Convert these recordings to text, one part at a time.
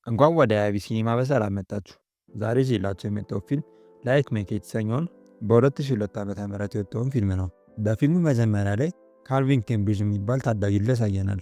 እንኳን ወደ አቢ ሲኒማ በሰላም መጣችሁ። ዛሬ ይዤላችሁ የመጣው ፊልም Like Mike የተሰኘውን በ2002 ዓ.ም የወጣውን ፊልም ነው። በፊልሙ መጀመሪያ ላይ ካልቪን ኬምብሪጅ የሚባል ታዳጊ ልጅ ያሳየናል።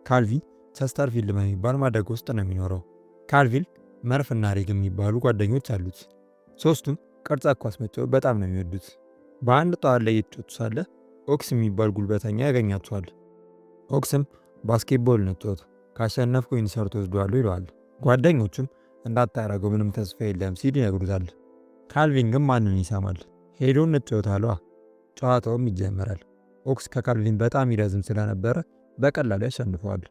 ካልቪን ቸስተርፊልድ በሚባል ማደጎ ውስጥ ነው የሚኖረው። ካልቪን መርፍ እና ሬግ የሚባሉ ጓደኞች አሉት። ሶስቱም ቅርጫት ኳስ መጫወት በጣም ነው የሚወዱት። በአንድ ጠዋት ላይ እየተጫወቱ ሳለ ኦክስ የሚባል ጉልበተኛ ያገኛቸዋል። ኦክስም basketball እንጫወት፣ ካሸነፍኩ ቲሸርት እወስደዋለሁ ይለዋል። ጓደኞቹም እንዳታረገው ምንም ተስፋ የለም ሲል ይነግሩታል። ካልቪን ግን ማንን ይሰማል? ሄዶ እንጫወት አለዋ። ጨዋታውም ይጀመራል። ኦክስ ከካልቪን በጣም ይረዝም ስለነበረ በቀላሉ ያሸንፈዋል።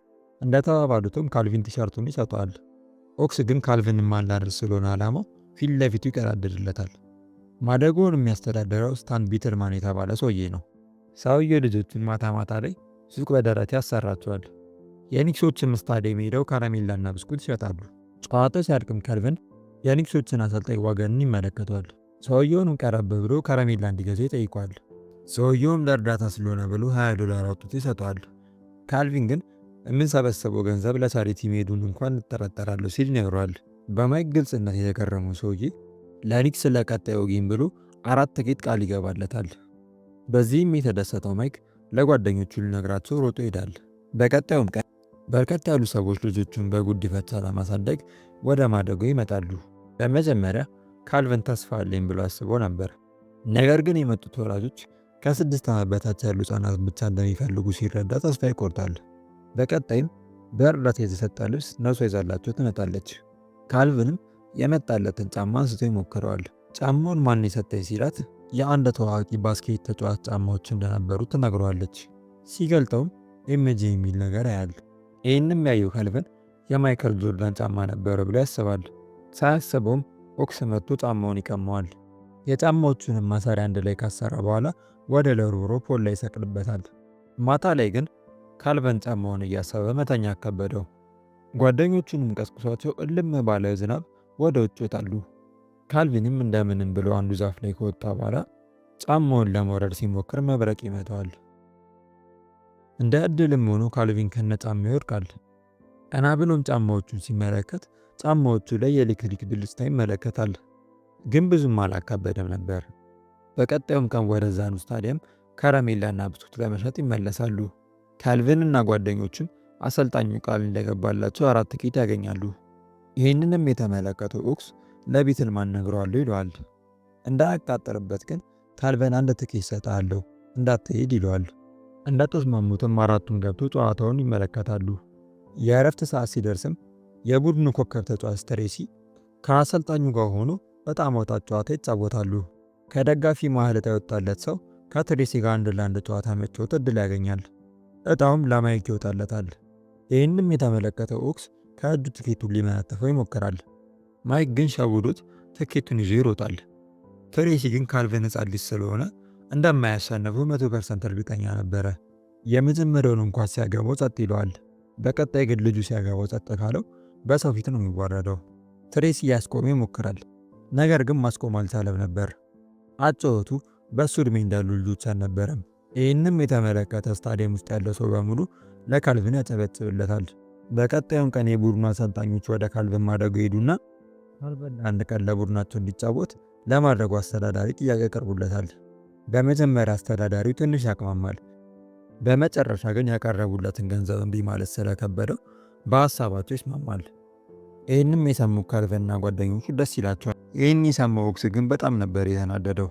እንደተባባሉትም ካልቪን ቲሸርቱን ይሰጠዋል። ኦክስ ግን ካልቪንን ማናደድ ስለሆነ ዓላማው ፊት ለፊቱ ይቀዳደድለታል። ማደጎውን የሚያስተዳድረው ስታን ቢትልማን የተባለ ሰውዬ ነው። ሰውዬው ልጆቹን ማታ ማታ ላይ ሱቅ በደረት ያሰራቸዋል። የኒክሶችን ስታዲየም ሄደው ከረሜላና ብስኩት ይሸጣሉ። ጨዋታው ሲያልቅም ካልቪን የኒክሶችን አሰልጣኝ ዋገንን ይመለከቷል። ሰውየውንም ቀረብ ብሎ ከረሜላ እንዲገዛ ይጠይቋል። ሰውየውም ለእርዳታ ስለሆነ ብሎ $20 አውጥቶ ይሰጠዋል። ካልቪን ግን የምንሰበሰበው ገንዘብ ለ charity መሄዱን እንኳን እንጠራጠራለሁ ሲል ይነግረዋል። በማይክ ግልጽነት የተገረመው ሰውዬ ለኒክስ ለቀጣዩ game ብሎ አራት ትኬት ቃል ይገባለታል። በዚህም የተደሰተው ማይክ ለጓደኞቹ ሊነግራቸው ሮጦ ይሄዳል። በቀጣዩም ቀን በርከት ያሉ ሰዎች ልጆቹን በጉዲፈቻ ለማሳደግ ወደ ማደጎ ይመጣሉ። በመጀመሪያ ካልቪን ተስፋ አለኝ ብሎ አስቦ ነበር። ነገር ግን የመጡት ወላጆች ከ6 ዓመት በታች ያሉ ህጻናት ብቻ እንደሚፈልጉ ሲረዳ ተስፋ ይቆርጣል። በቀጣይም በእርዳታ የተሰጠ ልብስ ነርሷ ይዛላቸው ትመጣለች። ካልቪንም የመጣለትን ጫማ አንስቶ ይሞክረዋል። ጫማውን ማን የሰጠኝ ሲላት የአንድ ታዋቂ basket ተጫዋች ጫማዎች እንደነበሩ ትነግረዋለች። ሲገልጠውም MJ የሚል ነገር ያያል። ይህንም ያየው ካልቪን የማይከል ጆርዳን ጫማ ነበረ ብሎ ያስባል። ሳያስበውም ኦክስ መጥቶ ጫማውን ይቀማዋል። የጫማዎቹንም ማሰሪያ አንድ ላይ ካሰራ በኋላ ወደ ላይ ወርውሮ pole ላይ ይሰቅልበታል። ማታ ላይ ግን ካልቪን ጫማውን እያሰበ መተኛት ከበደው። ጓደኞቹንም ቀስቅሷቸው እልም ባለ ዝናብ ወደ ውጭ ይወጣሉ። ካልቪንም እንደምንም ብሎ አንዱ ዛፍ ላይ ከወጣ በኋላ ጫማውን ለመውረድ ሲሞክር መብረቅ ይመታዋል። እንደ እድልም ሆኖ ካልቪን ከነ ጫማው ይወድቃል። ቀና ብሎም ጫማዎቹን ሲመለከት ጫማዎቹ ላይ የኤሌክትሪክ ብልጭታ ይመለከታል። ግን ብዙም አላካበደም ነበር። በቀጣዩም ቀን ወደ ዛኑ ስታዲየም ከረሜላና ብስኩት ለመሸጥ ይመለሳሉ። ካልቪን እና ጓደኞቹም አሰልጣኙ ቃል እንደገባላቸው አራት ትኬት ያገኛሉ። ይህንንም የተመለከተው ኦክስ ለቢትልማን ነግረዋለሁ ይለዋል። እንዳያቃጥርበት ግን ካልቪን አንድ ትኬት እሰጥሃለሁ እንዳትሄድ ይለዋል። እንደተስማሙትም አራቱም ገብቶ ጨዋታውን ይመለከታሉ። የእረፍት ሰዓት ሲደርስም የቡድኑ ኮከብ ተጫዋች ትሬሲ ከአሰልጣኙ ጋር ሆኖ በጣም ወጣት ጨዋታ ይጫወታሉ። ከደጋፊ መሀል ዕጣ የወጣለት ሰው ከትሬሲ ጋር አንድ ለአንድ ጨዋታ መጫወት እድል ያገኛል። እጣውም ለማይክ ይወጣለታል። ይህንም የተመለከተው ኦክስ ከእጁ ትኬቱን ሊመነጥፈው ይሞክራል። ማይክ ግን ሸውዶት ትኬቱን ይዞ ይሮጣል። ትሬሲ ግን ካልቪን ሕፃን ልጅ ስለሆነ እንደማያሸንፈው 100% እርግጠኛ ነበረ። የመጀመሪያውን እንኳን ሲያገባው ጸጥ ይለዋል። በቀጣይ ግን ልጁ ሲያገባው ጸጥ ካለው በሰው ፊት ነው የሚዋረደው። ትሬሲ ሊያስቆመው ይሞክራል። ነገር ግን ማስቆም አልቻለም ነበር። አጨዋወቱ በሱ እድሜ እንዳሉ ልጆች አልነበረም። ይህንም የተመለከተ ስታዲየም ውስጥ ያለው ሰው በሙሉ ለካልቪን ያጨበጭብለታል። በቀጣዩም ቀን የቡድኑ አሰልጣኞች ወደ ካልቪን ማደጎ ሄዱና ካልቪን አንድ ቀን ለቡድናቸው እንዲጫወት ለማደጎ አስተዳዳሪ ጥያቄ ያቀርቡለታል። በመጀመሪያ አስተዳዳሪው ትንሽ ያቅማማል። በመጨረሻ ግን ያቀረቡለትን ገንዘብ እምቢ ማለት ስለከበደው በሀሳባቸው ይስማማል። ይህንም የሰሙ ካልቪንና ጓደኞቹ ደስ ይላቸዋል። ይህን የሰማው ኦክስ ግን በጣም ነበር የተናደደው።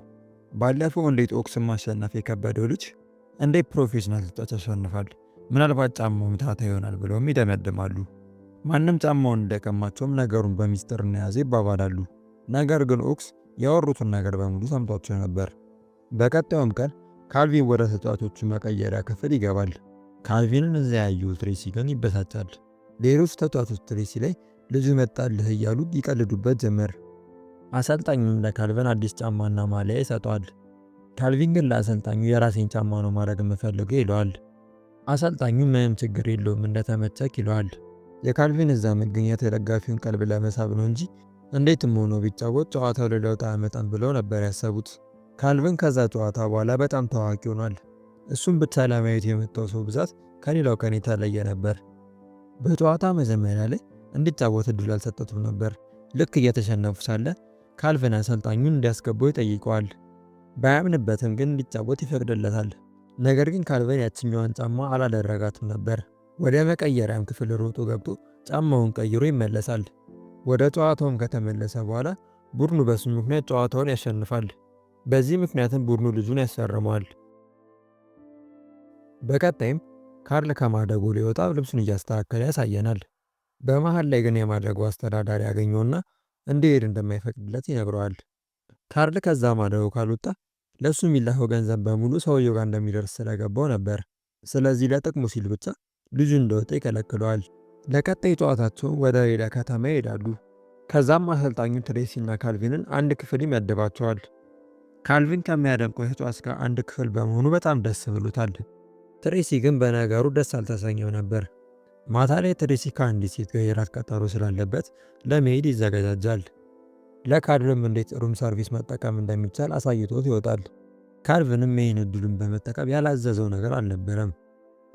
ባለፈው እንዴት ኦክስን ማሸነፍ የከበደው ልጅ እንዴት professional ተጫዋች ያሸንፋል? ምናልባት ጫማው ምትሃት ይሆናል ብለውም ይደመድማሉ። ማንም ጫማውን እንደቀማቸውም ነገሩን በሚስጥር እንደያዘ ይባባላሉ። ነገር ግን ኦክስ ያወሩትን ነገር በሙሉ ሰምቷቸው ነበር። በቀጣዩም ቀን ካልቪን ወደ ተጫዋቾቹ መቀየሪያ ክፍል ይገባል። ካልቪንን እዚያ ያየው ትሬሲ ግን ይበሳጫል። ሌሎች ተጫዋቾች ትሬሲ ላይ ልጁ መጣልህ እያሉ ይቀልዱበት ጀመር። አሰልጣኙም ለካልቪን አዲስ ጫማና ማሊያ ይሰጠዋል። ካልቪን ግን ለአሰልጣኙ የራሴን ጫማ ነው ማድረግ የምፈልገው ይለዋል። አሰልጣኙ ምንም ችግር የለውም እንደተመቸክ ይለዋል። የካልቪን እዛ መገኘት የደጋፊውን ቀልብ ለመሳብ ነው እንጂ እንዴትም ሆኖ ቢጫወት ጨዋታው ላይ ለውጥ አያመጣም ብለው ነበር ያሰቡት። ካልቪን ከዛ ጨዋታ በኋላ በጣም ታዋቂ ሆኗል። እሱም ብቻ ለማየት የመጣው ሰው ብዛት ከሌላው ቀን የተለየ ነበር። በጨዋታ መጀመሪያ ላይ እንዲጫወት እድል አልሰጡትም ነበር። ልክ እየተሸነፉ ሳለ ካልቪን አሰልጣኙን እንዲያስገባው ይጠይቀዋል። ባያምንበትም ግን እንዲጫወት ይፈቅድለታል። ነገር ግን ካልቪን ያችኛዋን ጫማ አላደረጋትም ነበር። ወደ መቀየሪያም ክፍል ሮጦ ገብቶ ጫማውን ቀይሮ ይመለሳል። ወደ ጨዋታውም ከተመለሰ በኋላ ቡድኑ በሱ ምክንያት ጨዋታውን ያሸንፋል። በዚህ ምክንያትም ቡድኑ ልጁን ያስፈርመዋል። በቀጣይም ካርል ከማደጎ ሊወጣ ልብሱን እያስተካከለ ያሳየናል። በመሃል ላይ ግን የማደጎ አስተዳዳሪ ያገኘውና እንዲሄድ እንደማይፈቅድለት ይነግረዋል። ካርል ከዛ ማደጎ ካልወጣ ለሱ የሚላከው ገንዘብ በሙሉ ሰውየው ጋር እንደሚደርስ ስለገባው ነበር። ስለዚህ ለጥቅሙ ሲል ብቻ ልጁ እንደወጣ ይከለክለዋል። ለቀጣይ ጨዋታቸው ወደ ሌላ ከተማ ይሄዳሉ። ከዛም አሰልጣኙ ትሬሲና ካልቪንን አንድ ክፍል ይመድባቸዋል። ካልቪን ከሚያደንቀው ተጫዋች ጋር አንድ ክፍል በመሆኑ በጣም ደስ ብሎታል። ትሬሲ ግን በነገሩ ደስ አልተሰኘው ነበር። ማታ ላይ ትሬሲ ከአንዲት ሴት ጋር የራት ቀጠሮ ስላለበት ለመሄድ ይዘገጃጃል። ለካርልም እንዴት room service መጠቀም እንደሚቻል አሳይቶት ይወጣል። ካልቪንም ይህን እድሉን በመጠቀም ያላዘዘው ነገር አልነበረም።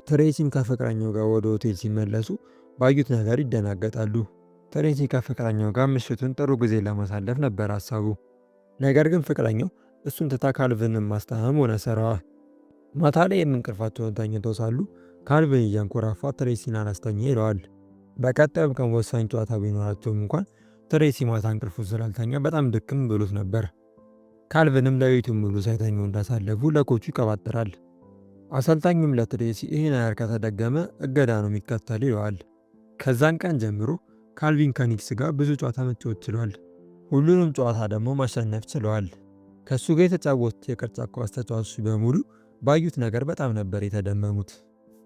ትሬሲም ከፍቅረኛው ጋር ወደ ሆቴል ሲመለሱ ባዩት ነገር ይደናገጣሉ። ትሬሲ ከፍቅረኛው ጋር ምሽቱን ጥሩ ጊዜ ለማሳለፍ ነበር ሀሳቡ። ነገር ግን ፍቅረኛው እሱን ትታ ካልቪንን ማስታመም ሆነ ስራዋ። ማታ ላይ እንቅልፋቸውን ተኝተው ሳሉ ካልቪን እያንኮራፋ ትሬሲን አላስተኛ ይለዋል። በቀጣዩም ቀን ወሳኝ ጨዋታ ቢኖራቸውም እንኳን ትሬሲ ማታ እንቅልፉን ስላልተኛ በጣም ድክም ብሎት ነበር። ካልቪንም ሌሊቱን ሙሉ ሳይተኙ እንዳሳለፉ ለኮቹ ይቀባጥራል። አሰልጣኙም ለትሬሲ ይህ ነገር ከተደገመ እገዳ ነው የሚከተል ይለዋል። ከዛን ቀን ጀምሮ ካልቪን ከኒክስ ጋር ብዙ ጨዋታ መጫወት ችሏል። ሁሉንም ጨዋታ ደግሞ ማሸነፍ ችለዋል። ከሱ ጋር የተጫወቱት የቅርጫት ኳስ ተጫዋቾች በሙሉ ባዩት ነገር በጣም ነበር የተደመሙት።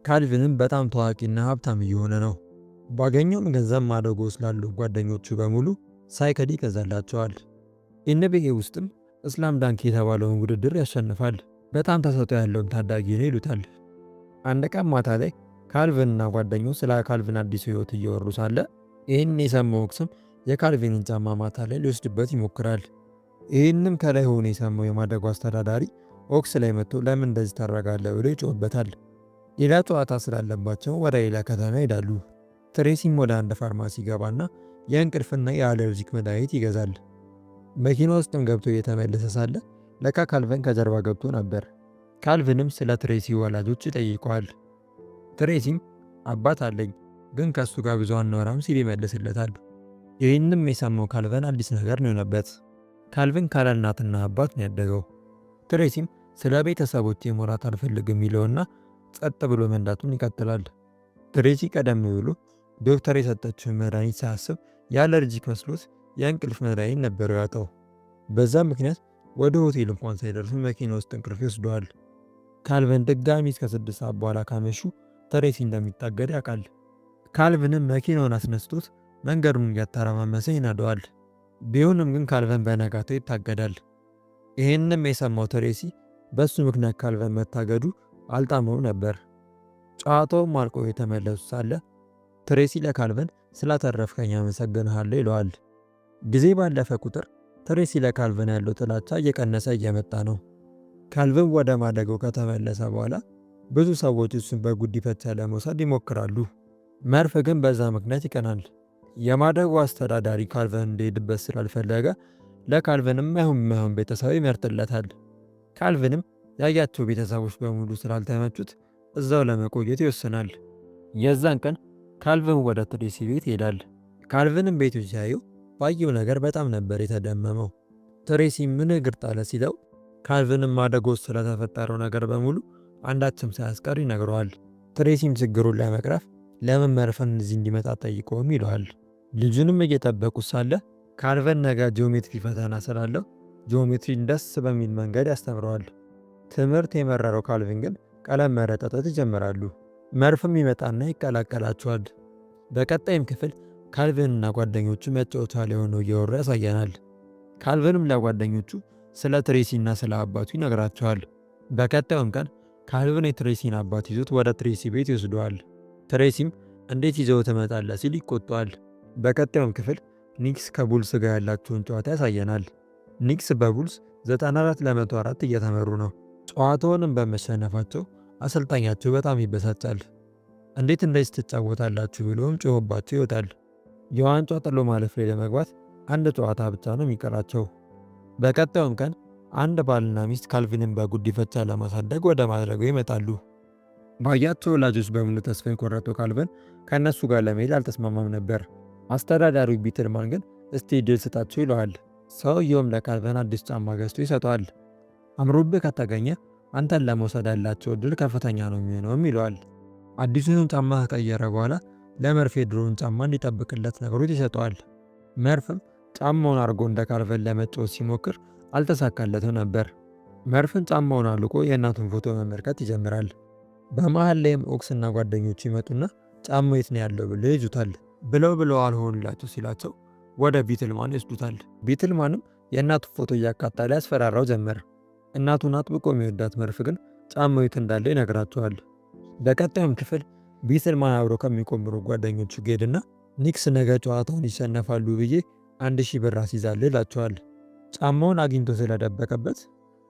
ካልቪንም በጣም ታዋቂና ሀብታም እየሆነ ነው። ባገኘውም ገንዘብ ማደጎ ስላሉ ጓደኞቹ በሙሉ ሳይክል ይገዛላቸዋል። NBA ውስጥም slam dunk የተባለውን ውድድር ያሸንፋል። በጣም ተሰጥኦ ያለውን ታዳጊ ነው ይሉታል። አንድ ቀን ማታ ላይ ካልቪን እና ጓደኛው ስለ ካልቪን አዲሱ ሕይወት እያወሩ ሳለ ይህን የሰማው ኦክስም የካልቪንን ጫማ ማታ ላይ ሊወስድበት ይሞክራል። ይህንም ከላይ ሆኖ የሰማው የማደጎ አስተዳዳሪ ኦክስ ላይ መጥቶ ለምን እንደዚህ ታደርጋለህ ብሎ ይጮህበታል። ሌላ ጨዋታ ስላለባቸው ወደ ሌላ ከተማ ይሄዳሉ። ትሬሲም ወደ አንድ ፋርማሲ ገባና የእንቅልፍና የ allergic መድኃኒት ይገዛል። መኪና ውስጥም ገብቶ እየተመለሰ ሳለ ለካ ካልቪን ከጀርባ ገብቶ ነበር። ካልቪንም ስለ ትሬሲ ወላጆች ይጠይቀዋል። ትሬሲም አባት አለኝ ግን ከሱ ጋር ብዙ አናወራም ሲል ይመልስለታል። ይህንም የሰማው ካልቪን አዲስ ነገር ነው የሆነበት። ካልቪን ካለ እናትና አባት ነው ያደገው። ትሬሲም ስለ ቤተሰቦቼ ማውራት አልፈልግም ይለውና ጸጥ ብሎ መንዳቱን ይቀጥላል። ትሬሲ ቀደም ብሎ ዶክተር የሰጠችውን መድኃኒት ሳያስብ የ allergic መስሎት የእንቅልፍ መድኃኒት ነበር ያጠው። በዛ ምክንያት ወደ ሆቴል እንኳን ሳይደርሱ መኪና ውስጥ እንቅልፍ ይወስደዋል። ካልቪን ድጋሚ እስከ 6 ሰዓት በኋላ ካመሹ ትሬሲ እንደሚታገድ ያውቃል። ካልቪንም መኪናውን አስነስቶት መንገዱን እያተረማመሰ ይነዳዋል። ቢሆንም ግን ካልቪን በነጋታው ይታገዳል። ይህንም የሰማው ትሬሲ በሱ ምክንያት ካልቪን መታገዱ አልጣመውም ነበር። ጨዋታውም አልቆ የተመለሱ ሳለ ትሬሲ ለካልቪን ስላተረፍከኝ አመሰግንሃለሁ ይለዋል። ጊዜ ባለፈ ቁጥር ትሬሲ ለካልቪን ያለው ጥላቻ እየቀነሰ እየመጣ ነው። ካልቪን ወደ ማደጎው ከተመለሰ በኋላ ብዙ ሰዎች እሱን በጉዲፈቻ ለመውሰድ ይሞክራሉ። መርፍ ግን በዛ ምክንያት ይቀናል። የማደጎ አስተዳዳሪ ካልቪን እንዲሄድበት ስላልፈለገ ለካልቪንም የማይሆን ቤተሰብ ይመርጥለታል። ካልቪንም ያያቸው ቤተሰቦች በሙሉ ስላልተመቹት እዛው ለመቆየት ይወስናል። የዛን ቀን ካልቪን ወደ ትሬሲ ቤት ይሄዳል። ካልቪንም ቤቱ ሲያየው ባየው ነገር በጣም ነበር የተደመመው። ትሬሲ ምን እግር ጣለ ሲለው ካልቪንም ማደጎ ስለተፈጠረው ነገር በሙሉ አንዳችም ሳያስቀር ይነግረዋል። ትሬሲም ችግሩን ለመቅረፍ ለምን መርፍን እዚህ እንዲመጣ ጠይቀውም ይለዋል። ልጁንም እየጠበቁት ሳለ ካልቪን ነገ ጂኦሜትሪ ፈተና ስላለው ጂኦሜትሪን ደስ በሚል መንገድ ያስተምረዋል። ትምህርት የመረረው ካልቪን ግን ቀለም መረጣጠት ይጀምራሉ። መርፍም ይመጣና ይቀላቀላቸዋል። በቀጣይም ክፍል ካልቪን እና ጓደኞቹ መጫወቻ ላይ ሆነው እያወሩ ያሳየናል። ካልቪንም ለጓደኞቹ ስለ ትሬሲ እና ስለ አባቱ ይነግራቸዋል። በቀጣዩም ቀን ካልቪን የትሬሲን አባት ይዞት ወደ ትሬሲ ቤት ይወስደዋል። ትሬሲም እንዴት ይዘው ትመጣለህ ሲል ይቆጣዋል። በቀጣዩም ክፍል ኒክስ ከቡልስ ጋር ያላቸውን ጨዋታ ያሳየናል። ኒክስ በቡልስ 94-104 እየተመሩ ነው። ጨዋታውንም በመሸነፋቸው አሰልጣኛቸው በጣም ይበሳጫል። እንዴት እንደዚህ ትጫወታላችሁ ብሎም ጮሆባቸው ይወጣል። የዋንጫ ጥሎ ማለፍ ላይ ለመግባት አንድ ጨዋታ ብቻ ነው የሚቀራቸው። በቀጣዩም ቀን አንድ ባልና ሚስት ካልቪንን በጉዲፈቻ ለማሳደግ ወደ ማደጎው ይመጣሉ። ባያቸው ወላጆች በሙሉ ተስፋ የቆረጠው ካልቪን ከእነሱ ጋር ለመሄድ አልተስማማም ነበር። አስተዳዳሪው ቢትልማን ግን እስቲ እድል ስጣቸው ይለዋል። ሰውየውም ለካልቪን አዲስ ጫማ ገዝቶ ይሰጠዋል። አምሮብህ ከተገኘ አንተን ለመውሰድ ያላቸው እድል ከፍተኛ ነው የሚሆነውም ይለዋል። አዲሱንም ጫማ ከቀየረ በኋላ ለመርፍ የድሮውን ጫማ እንዲጠብቅለት ነግሮት ይሰጠዋል። መርፍም ጫማውን አድርጎ እንደ ካልቪን ለመጫወት ሲሞክር አልተሳካለትም ነበር። መርፍን ጫማውን አውልቆ የእናቱን ፎቶ መመልከት ይጀምራል። በመሃል ላይም ኦክስ እና ጓደኞቹ ይመጡና ጫማው የት ነው ያለው ብለው ይይዙታል። ብለው ብለው አልሆንላቸው ሲላቸው ወደ ቢትልማን ይወስዱታል። ቢትልማንም የእናቱ ፎቶ እያቃጠለ ያስፈራራው ጀመር። እናቱን አጥብቆ የሚወዳት መርፍ ግን ጫማው የት እንዳለ ይነግራቸዋል። በቀጣዩም ክፍል ቢትልማን አብሮ ከሚቆምሩ ጓደኞቹ ሄድና ኒክስ ነገ ጨዋታውን ይሸነፋሉ ብዬ 1000 ብር አስይዛለሁ ይላቸዋል። ጫማውን አግኝቶ ስለደበቀበት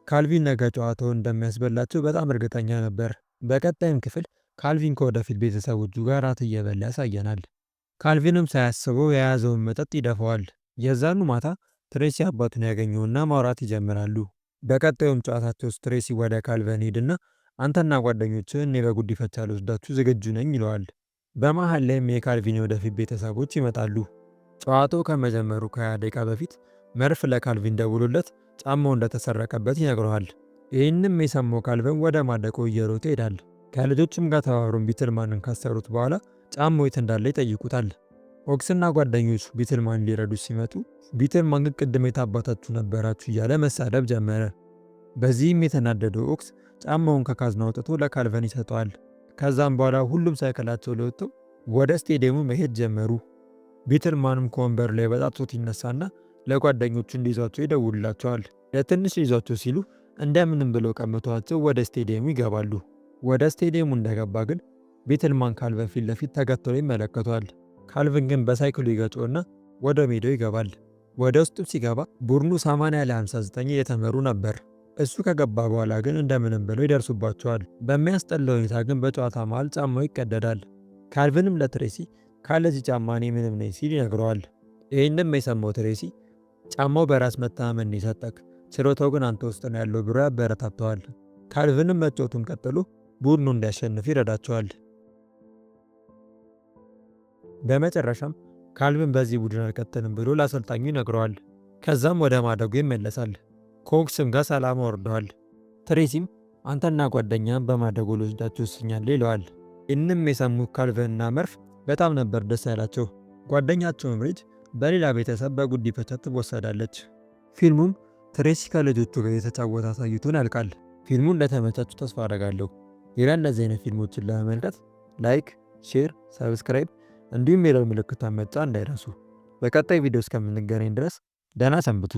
ካልቪን ነገ ጨዋታውን እንደሚያስበላቸው በጣም እርግጠኛ ነበር። በቀጣይም ክፍል ካልቪን ከወደፊት ቤተሰቦቹ ጋር ራት እየበላ ያሳየናል። ካልቪንም ሳያስበው የያዘውን መጠጥ ይደፋዋል። የዛኑ ማታ ትሬሲ አባቱን ያገኘውና ማውራት ይጀምራሉ። በቀጣዩም ጨዋታቸው ውስጥ ትሬሲ ወደ ካልቪን ሄድና አንተና ጓደኞችህ እኔ በጉዲፈቻ ልወስዳችሁ ዝግጁ ነኝ ይለዋል። በመሃል ላይም የካልቪን የወደፊት ቤተሰቦች ይመጣሉ። ጨዋታው ከመጀመሩ ከ20 ደቂቃ በፊት መርፍ ለካልቪን ደውሎለት ጫማው እንደተሰረቀበት ይነግረዋል። ይህንም የሰማው ካልቪን ወደ ማደጎ እየሮጠ ይሄዳል። ከልጆችም ጋር ተባብሮን ቢትልማንን ካሰሩት በኋላ ጫማው የት እንዳለ ይጠይቁታል። ኦክስና ጓደኞቹ ቢትልማን ሊረዱ ሲመጡ ቢትልማን ግን ቅድም የት አባታችሁ ነበራችሁ እያለ መሳደብ ጀመረ። በዚህም የተናደደው ኦክስ ጫማውን ከካዝና አውጥቶ ለካልቪን ይሰጠዋል። ከዛም በኋላ ሁሉም ሳይክላቸው ላይ ወጥተው ወደ ስቴዲየሙ መሄድ ጀመሩ። ቢትልማንም ከወንበር ላይ በጣጥሶት ይነሳና ለጓደኞቹ እንዲይዟቸው ይደውልላቸዋል። ለትንሽ ሊይዟቸው ሲሉ እንደምንም ብለው ቀምተዋቸው ወደ ስቴዲየሙ ይገባሉ። ወደ ስቴዲየሙ እንደገባ ግን ቢትልማን ካልቪን ፊት ለፊት ተገትሮ ይመለከቷል። ካልቪን ግን በሳይክሉ ይገጨውና ወደ ሜዳው ይገባል። ወደ ውስጥም ሲገባ ቡድኑ 80 ለ59 እየተመሩ ነበር። እሱ ከገባ በኋላ ግን እንደምንም ብለው ይደርሱባቸዋል። በሚያስጠላ ሁኔታ ግን በጨዋታ መሃል ጫማው ይቀደዳል። ካልቪንም ለትሬሲ ካለዚህ ጫማ እኔ ምንም ነኝ ሲል ይነግረዋል። ይህንም የሰማው ትሬሲ ጫማው በራስ መተማመን የሰጠክ ችሎታው ግን አንተ ውስጥ ነው ያለው ብሎ ያበረታተዋል። ካልቪንም መጫወቱን ቀጥሎ ቡድኑ እንዲያሸንፍ ይረዳቸዋል። በመጨረሻም ካልቪን በዚህ ቡድን አልቀጥልም ብሎ ለአሰልጣኙ ይነግረዋል። ከዛም ወደ ማደጎ ይመለሳል። ከኦክስም ጋር ሰላም ወርደዋል። ትሬሲም አንተና ጓደኛም በማደጎ ልወስዳችሁ ወስኛለሁ ይለዋል። ይህንም የሰሙት ካልቪንና መርፍ በጣም ነበር ደስ ያላቸው። ጓደኛቸውም ሪጅ በሌላ ቤተሰብ በጉዲፈቻ ትወሰዳለች። ፊልሙም ትሬሲ ከልጆቹ ጋር የተጫወተ አሳይቶን ያልቃል። ፊልሙ እንደተመቻችሁ ተስፋ አደርጋለሁ። ሌላ እንደዚህ አይነት ፊልሞችን ለመመልከት like፣ share፣ subscribe እንዲሁም የደወል ምልክቷን መጫን እንዳይረሱ። በቀጣይ ቪዲዮ እስከምንገናኝ ድረስ ደህና ሰንብቱ።